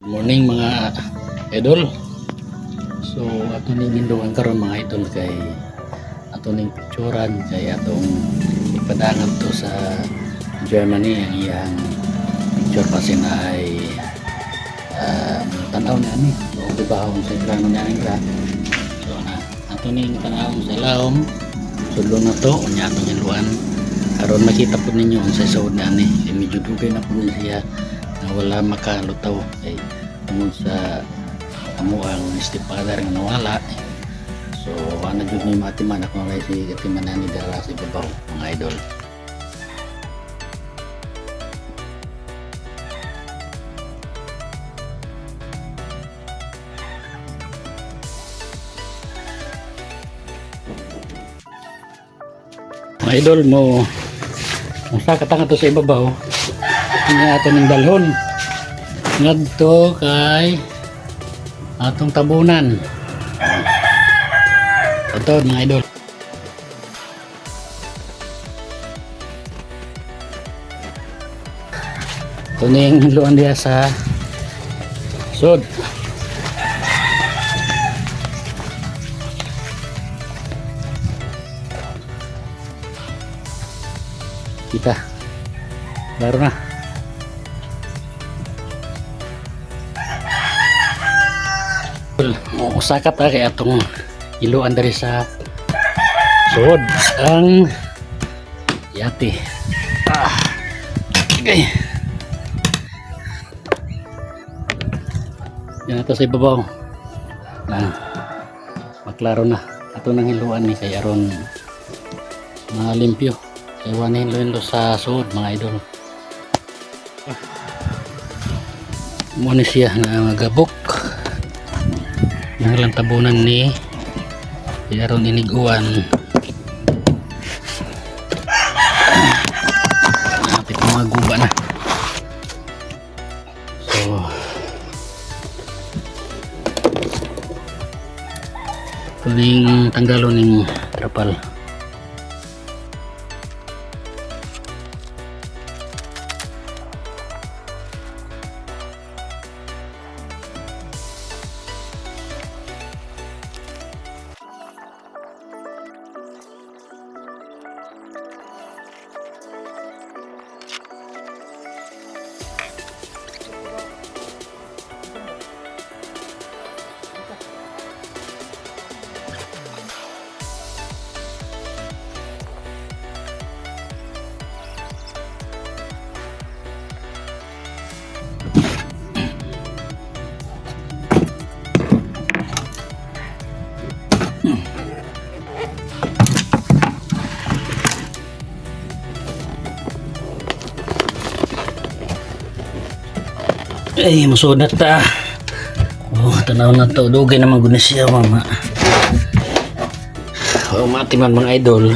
Morning, mga idol. So ato ning hinluan karon, mga idol, kay ato ning picturan kay atong ipadangat to sa Germany ang iyang picture kasi na ay tanaw niya ani. So ibahong sa plano niya ang ra. So na ato ning tanawon sa ilawom. Sudlo na to unya atong hinluan aron makita po ninyo unsa suod niya ani. Kay medyo dugay na po ni siya na wala makalutaw kay tungod sa amo ang stepfather nga nawala. So ana jud ni matiman ako kay si atiman ani dara sa ibabaw, mga idol. Mga idol mo usa ka tanga to sa ibabaw nga ato ning dalhon ngadto kay atong tabunan. Ito, mga idol. Ito na yung luan diya sa sud. Kita. Laro na. Usa ka ta kay atong iluan diri sa sud ang yate. Ah. Okay. Yan ito sa ibabaw. Na maklaro na. Ato nang hiluan ni kay aron malimpyo. Kay wa na hinlo sa suod, mga idol. Mo ni siya na magabok. Yang lang tabunan ni kay aron iniguan. Napit mga guba na. So, ito ning tanggalon ning trapal. Ay, musunat ta. Oh, tanaw na to. Dugay naman gud na siya, mama. Oh, matiman, mga idol.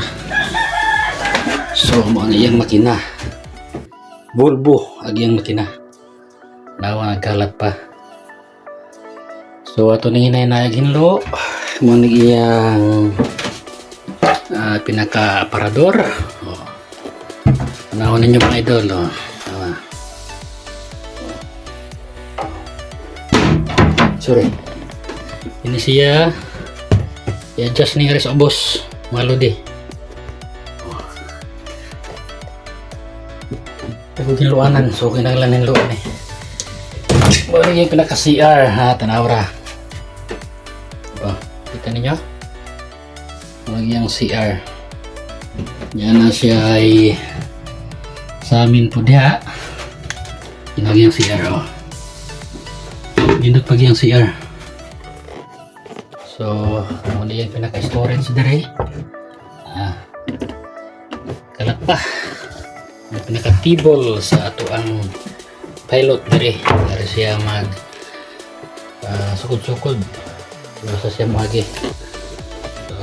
So, mo ang iyang makina. Volvo ang iyang makina. Nawa nagkalat pa. So, ato ning hinay na hinlo. Mo ni iyang pinaka-aparador. Oh. Tanaw ninyo, mga idol. Oh. Tama. Sorry. Ini siya. I-adjust ni sa ubos, mga lodi. Pero hinluanan. So, kinahanglan hinluan eh. Mao yung pinaka-CR ha, tanawra. Oh, kita ninyo? Mao yung CR. Yan na siya ay sa amin po diha. Inag yung CR, oh. Nindot pag yung CR. So, mao na yung pinaka-storage dire. Ah. Kalat pa. Yung pinaka-table sa ato ang pilot dire. Para siya mag sukod-sukod. Basta siya moagi. So,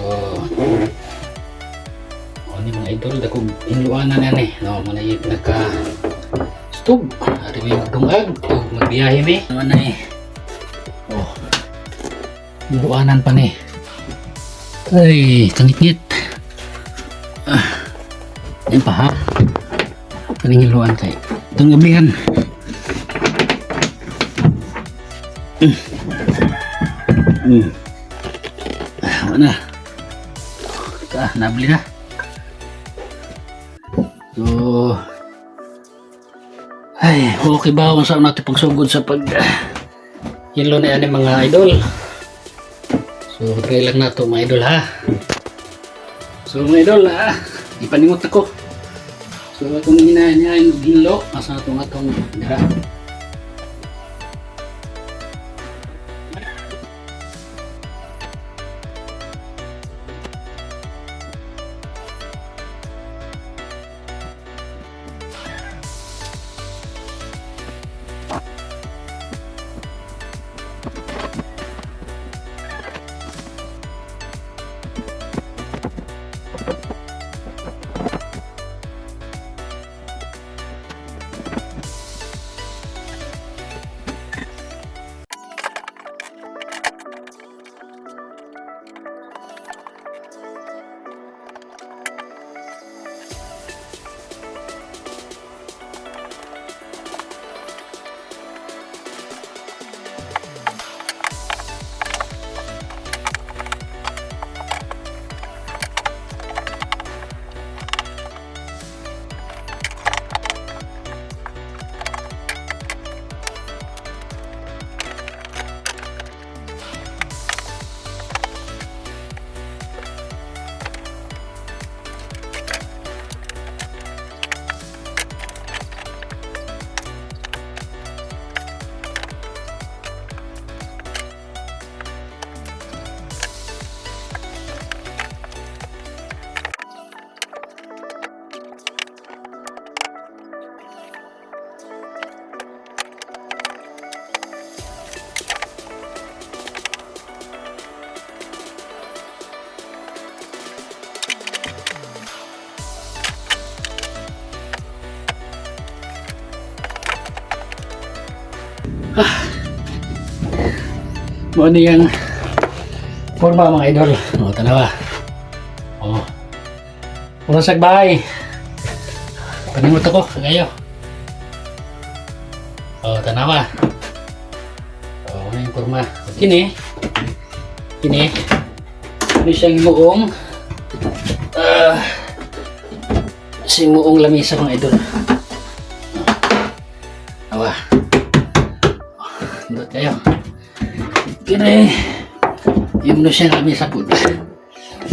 oh, ni mga idol, dako hinluanan na ni. No, mao na yung pinaka stove. Ari may magdungag o magbiyahe mi. Ano na eh. Oh. Hinluanan pa ni. Ay, kangit-ngit. Ah. Yan pa ha. Kaning hinluan kay. Itong gabihan. Ah, wala na. Ah, nabili na. So, ay, okay ba kung saan natin pagsugod sa pag yelo na yan mga idol. So, try lang na to mga idol ha. So mga idol ha, ipaningot ako. So, atong hinahin ginlo, asa atong atong dira. Mo na yung forma mga idol. O, tanawa. O. Mura sa bahay. Paningot ako, kayo. O, tanawa. O, ano yung forma. O, kini. Kini. Ano siyang imuong si muong lamisa mga idol. Awa. Doon kayo. Kini. Yung no siya lamisa po.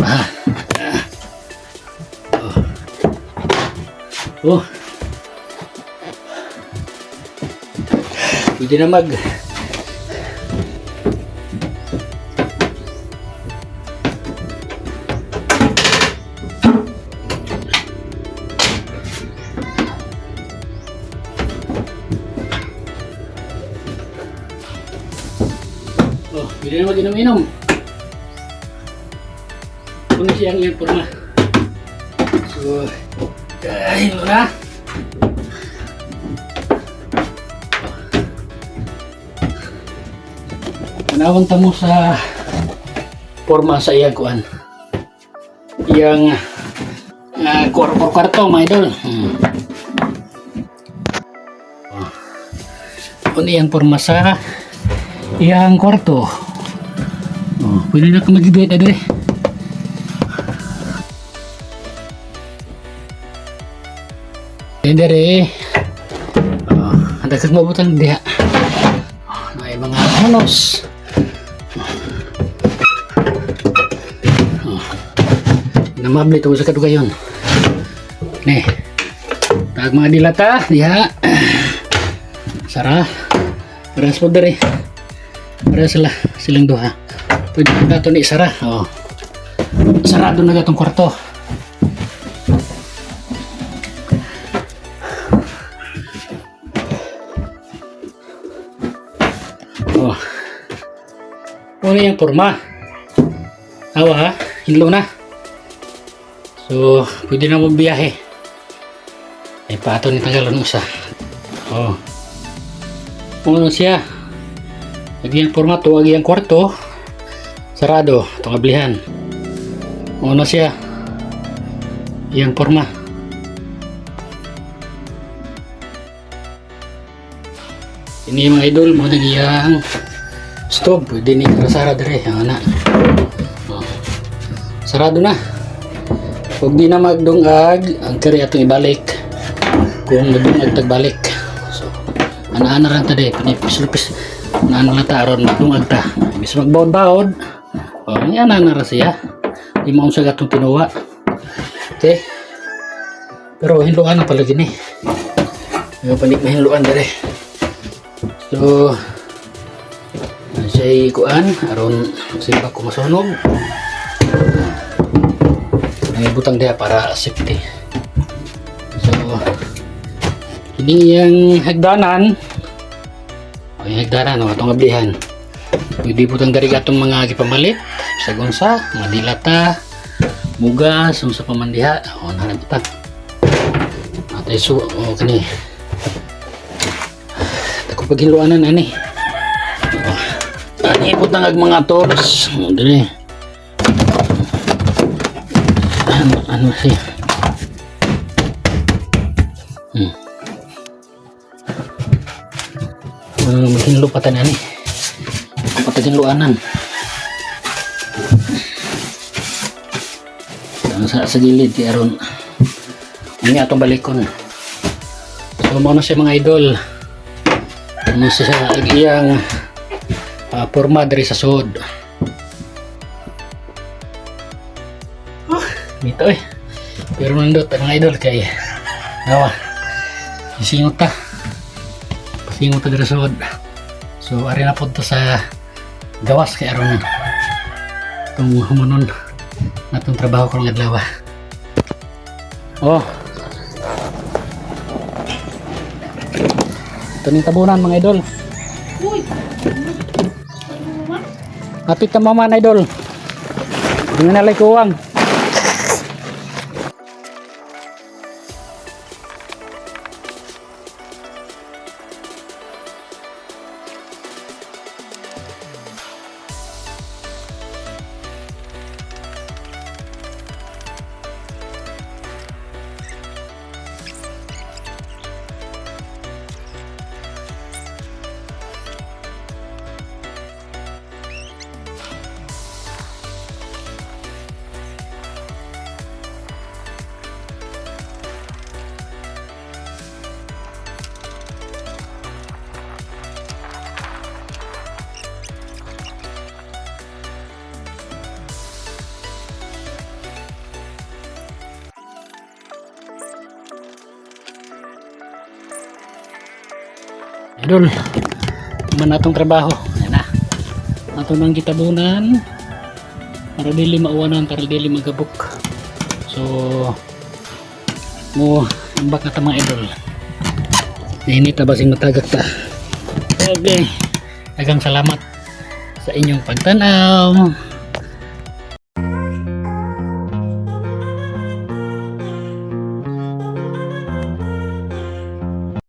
Ah. Ah. Oh. Oh. Pwede na mag Oh, pwede na mag-inom-inom. Kung siya ang iyang forma. So, ay, na. Tanawang tamo sa forma sa iyang kuan. Iyang kwarto mga idol. Oh. Kung iyang forma sa iyang kwarto. Oh, pwede na ka mag-date na dire. Dire. Oh, ang dagkag mabutang diha. Oh, may mga halos. Oh. Namabli to sa kadugayon. Ne. Tag mga dilata diha. Sara. Parehas po dire. Parehas sila silang duha. Pwede na ito ni Sara. Oh. Sarado na gatong kwarto. Oh. Ano yung porma? Awa ha? Hinlo na. So, pwede na magbiyahe. Eh, pato ni Tagalog usa. Oh. Ano siya? Lagi ang porma to, agi ang kwarto. Sarado, itong ablihan. Ano siya? Iyang porma. Ini mga idol, mo na iyang Stove, pwede ni sara dire, ana. Oh. Sarado na. Kung di na magdungag, ang kari atong ibalik. Kung magdungag tagbalik. So, ana-ana ran ta de, pinipis-lupis. Ana lang ta aron magdungag ta. Imbis magbaod-baod, oh, ana na ra siya. Di mo unsa gatong tinuwa. Okay. Pero hinluan na pala gini. Yung panik mahinluan dire. So, siya kuan aron simba ko masunog. May butang diha para safety. So, ini yung hagdanan. O, yung hagdanan, o, atong ablihan. Pwede butang dari atong mga gipamalit. Bisag unsa, mga dilata, mugas, unsa pa man diha. O, na butang. Atay su, o, kani. Ako paghiluanan ani. O, ani butang ag mga tools. O, dili. Ano, ano siya? Ano maghinlo pa tanan eh. Pataghinloanan. Ang sa gilid kay aron unya atong balikon. So mao na siya, mga idol. Ano siya ang iyang porma diri sa sud. Oh, dito eh. Pero nandot ang mga idol kay nawa. Isingot ta. Pasingot ta diri sa sud. So ari na pud ta sa gawas kay aron itong humanon natong trabaho karong adlaw. Oh. Ito ning tabunan, mga idol. Uy! Hapit ta mama na, idol. Hindi na lay kuwang. Idol, man atong trabaho. Ayan na. Ato nang gitabunan para dili mauwanan, para dili magabok. So, mo ambak na ta, mga idol. Nainit na basing matagak ta. Okay. Daghang salamat sa inyong pagtanaw.